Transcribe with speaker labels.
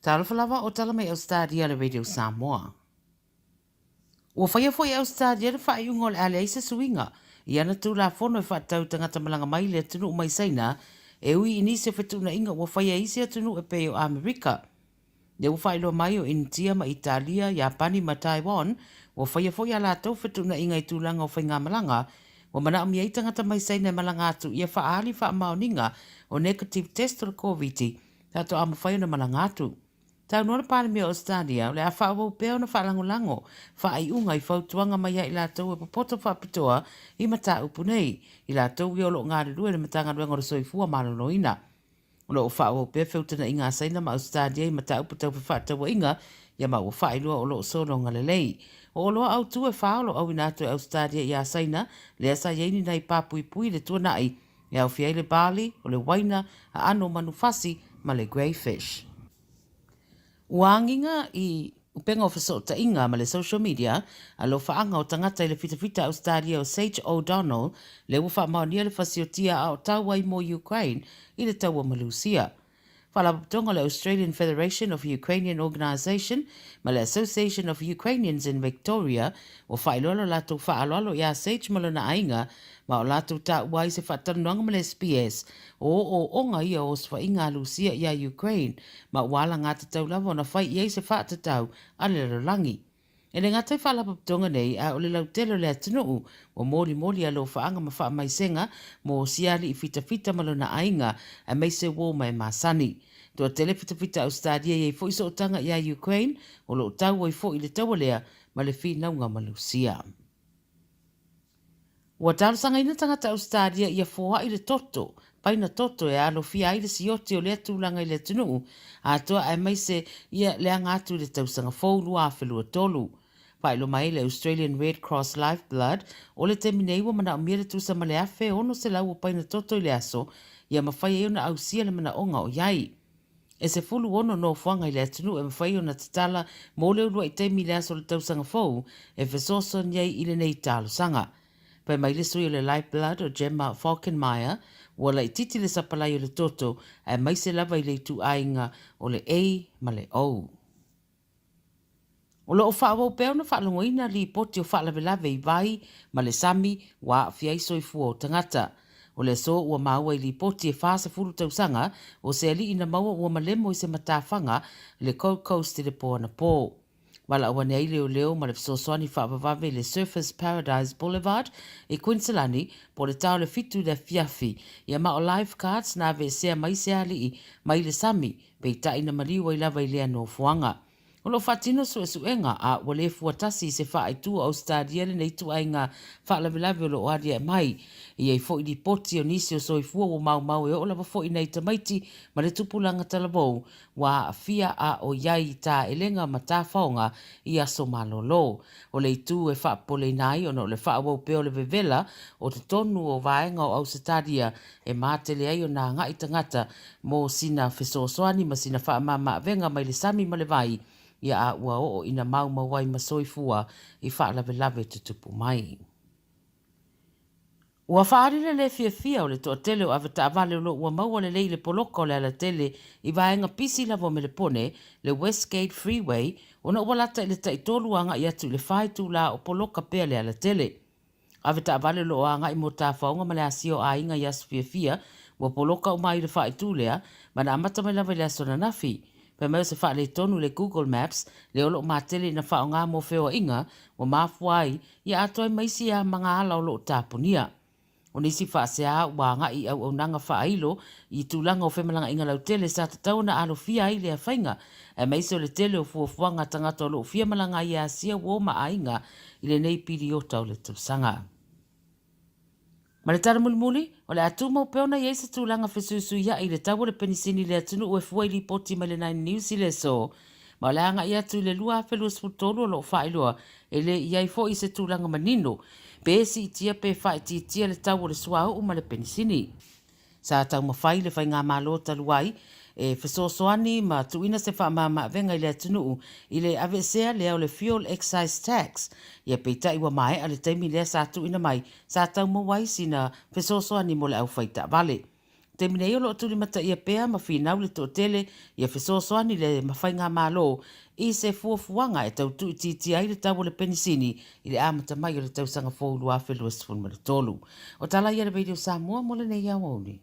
Speaker 1: Talofa lava o tala mai Ausetalia le Radio Samoa. Ua faia foi e Ausetalia le faaiuga o le a leai se suiga i ana Tulafono e faatatau i tagata malaga mai i le atunuu mai Saina e ui i nisi o fetuunaiga ua faia e isi atunuu e pei o Amerika. Lea ua faailoa mai o Initia ma Italia, Iapani ma Taiwan ua faia foi a latou fetuunaiga i tulaga o faigamalaga ua manaomia ai tagata mai Saina e malaga atu ia faaali faamaoniga o negative test o le Koviti faatoa mafai ona malaga atu. Saunoa le Palemia o Ausetalia, o le a faaauau pea ona faalagolago faaiuga i fautuaga mai ia i latou e popoto faapitoa i mataupu nei, i latou ia o lo o galulue i le Matagaluega o le Soifua Maloloina. O lo o faaauau pea feutagaiga a Saina ma Ausetalia i mataupu tau fefaatauaiga ia ma ua faailoa o lo o sologa lelei. O oloa autu e fa o lo o auina atu e Ausetalia iā Saina, lea sa i ai ni nai papuipui i le tuanai, e aofia ai le barley, o le uaina, aano manufasi ma le greyfish. Ua agiga i upega o fesootaiga ma le social media alofaaga o tagata i le fitafita Ausetalia o Sage O'Donnell lea ua faamaonia le fasiotia a o tau ai mo Ukraine i le taua ma Lusia. Faalapotopotoga o le Australian Federation of Ukrainian Organisation ma le Association of Ukrainians in Victoria ua faailoa lo latou faaaloalo iā Sage ma lona aiga ma o latou taua ai se faatalanoaga ma le SBS o ooooga ia o osofaiga a Lusia iā Ukraine ma ua alagatatau lava ona fai i ai se faatatau a le lalolagi. E le gata i faalapotopotoga nei, a o le lautele o le atunuu ua molimoli alofaaga ma faamaisega mo sialii fitafita ma lona aiga, aemaise uo ma e masani. Toatele fitafita Ausetalia i ai foi sootaga iā Ukraine, o lo o tau ai foi i le taua lea ma le finauga ma Lusia. Ua talosagaina tagata Ausetalia ia foai le toto, paina toto e alofia ai le sioti o lea tulaga i le atunuu atoa aemaise ia leaga atu i le tausaga fou 2023. Faailoa mai le Australian Red Cross Lifeblood, o le taimi nei ua manaomia le tusa ma le 1,600 o paina toto i le aso ia mafai ai ona ausia le manaoga o i ai. E 16 nofoaga i le atunuu e mafai ona tatala mo le uluai taimi i le aso o le tausaga fou e fesoasoani ai i lenei talosaga. Fai mai le sui o le Lifeblood o Gemma Falkenmire, ua laitiiti le sapalai o le toto aemaise lava i le ituaiga o le A ma le O. O lo o faaauau pea ona faalogoina lipoti o faalavelave i vai ma le sami ua aafia ai soifua o tagata. O le aso ua maua i lipoti e 40 tausaga o se alii na maua ua malemo i se matafaga i le Gold Coast i le po anapo. Valaau ane ai leoleo ma le fesoasoani faavavave i le Surfers Paradise Boulevard i Kuiniselani po o le ta o le fitu i le afiafi. Ia ma o lifeguards na aveesea mai se alii mai le sami Peitai na maliu ai lava i lea nofoaga. O lo o faatino suesuega, a ua le fua tasi i se faaitu o Ausetalia lenei ituaiga faalavelave o lo o aliae mai. E i ai foi lipoti o nisi o soifua ua maumau e oo lava foi nai tamaiti ma le tupulaga talavou ua aafia a o i ai i taelega ma tafaoga i aso malolo. O le itu e faapopoleina ai ona o le faaauau pea o le vevela o totonu o vaega o Ausetalia e matele ai ona agai tagata mo sina fesoasoani ma sina faamamaavega mai le sami ma le vai, ia a ua oo ina maumau ai ma soifua i faalavelave tutupu mai. Ua faaali le le fiafia o le toatele o avetaavale o lo o ua maua lelei i le poloka o le alatele i vaega pisi lava o Melepone, le Westgate Freeway, ona ua lata i le taitolu agai atu i le fa itula o poloka pea le alatele. Avetaavale o lo o agai mo tafaoga ma le asia o aiga i aso fiafia, ua poloka uma ai le faaitu lea, ma na amata mai lava i le aso ananafi. Fai mai o se faaletonu i le Google Maps, lea o lo o matele ina faaaoga mo feoaiga, ua mafua ai, ia atoa ai ma isi ea magaala o lo o tapunia. O nisi faasea ua agai i auaunaga faailo i tulaga o femalagaaiga lautele sa tatau ona alofia ai lea faiga, aemaise o le tele o fuafuaga a tagata o lo o fia malaga ai e asia uo ma aiga i lenei piliota o le tausaga. Ma le tala mulimuli, o le a tumau pea ona i ai se tulaga fesuisuia'i i le tau o le penisini i le atunuu e fua i lipoti mai le Nine News i le aso, ma o le a agai atu i le 2023 o lo o faailoa e le i ai foi se tulaga manino pe siitia pe faaitiitia le tau o le suauu ma le penisini. Sa taumafai le Faigamalo talu ai e fesoasoani ma tuuina se faamamaavega i le atunuu i le aveesea lea o le Fuel Excise Tax, ia peitai ua maea le taimi lea sa tuuina mai sa tau maua ai sina fesoasoani mo le aufai taavale. Taimi nei o lo o tulimataia pea ma finau le toatele ia fesoasoani le ma faigamalo i se fuafuaga e tau tuuitiitia ai le tau o le penisini i le amata mai o le tausaga fou 2023. O tala ia a le Radio Samoa mo lenei aoauli.